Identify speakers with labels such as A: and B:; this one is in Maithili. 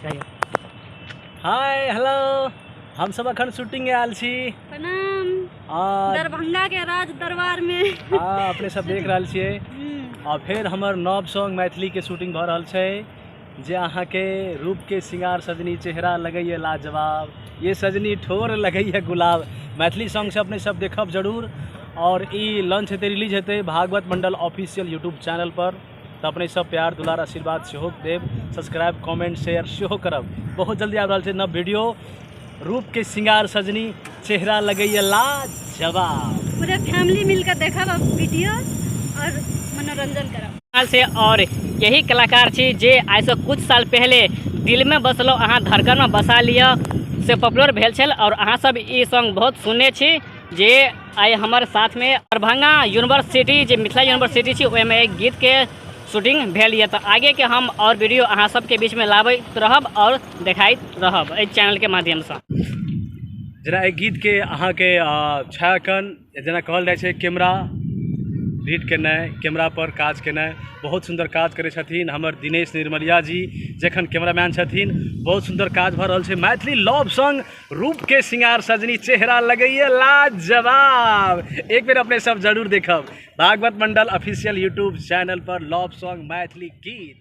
A: कहियौ।
B: हाय हेलो, हम सब अखन शूटिंग आयल छी।
C: प्रणाम। दरभंगा के राज दरबार में।
B: हाँ, अपने सब देख रहल छियै। आ फेर हमर नव सॉन्ग मैथिली के शूटिंग भऽ रहल छै, जे अहाँके रूप के श्रृंगार सजनी, चेहरा लगैए लाजवाब, ये सजनी ठोर लगैए गुलाब। मैथिली सॉन्ग से अपने सब देखब जरूर। और ई लॉन्च हेतै, रिलीज हेतै भागवत मंडल ऑफिशियल यूट्यूब चैनल पर। तऽ अपने सब प्यार दुलार आशीर्वाद सेहो देब, सब्सक्राइब कमेंट शेयर सेहो करब। बहुत जल्दी आबि रहल छै नव वीडियो, रूप के श्रृंगार सजनी, चेहरा लगैए लाजवाब।
C: पूरे फैमिली मिलकर देखब अब वीडियो और मनोरंजन करब।
A: से और यही कलाकार छी जे आइसँ कुछ साल पहले दिल में बसलो अहाँ धड़कन में बसा लिअ से पॉपुलर भेल छल। और अहाँ सब ई सॉन्ग बहुत सुनने छी, जे आइ हमर साथमे दरभंगा यूनिवर्सिटी जे मिथिला यूनिवर्सिटी छी ओहिमे एक गीतके शूटिंग भेल यऽ। तऽ आगेके हम और वीडियो अहाँ सबके बीचमे लाबैत रहब और देखाइत रहब एहि चैनलके माध्यमसँ।
B: जेना एहि गीतके अहाँके छायाकन जेना कहल जाइ छै, कैमरा रीड केनाइ, कैमरा पर काज केनाइ, बहुत सुन्दर काज करै छथिन हमर दिनेश निर्मलिया जी, जखन कैमरामैन छथिन। बहुत सुन्दर काज भऽ रहल छै। मैथिली लव सॉन्ग रूप के श्रृंगार सजनी, चेहरा लगैए लाजवाब। एक बेर अपने सब जरूर देखब भागवत मंडल ऑफिशियल यूट्यूब चैनल पर लव सॉन्ग मैथिली गीत।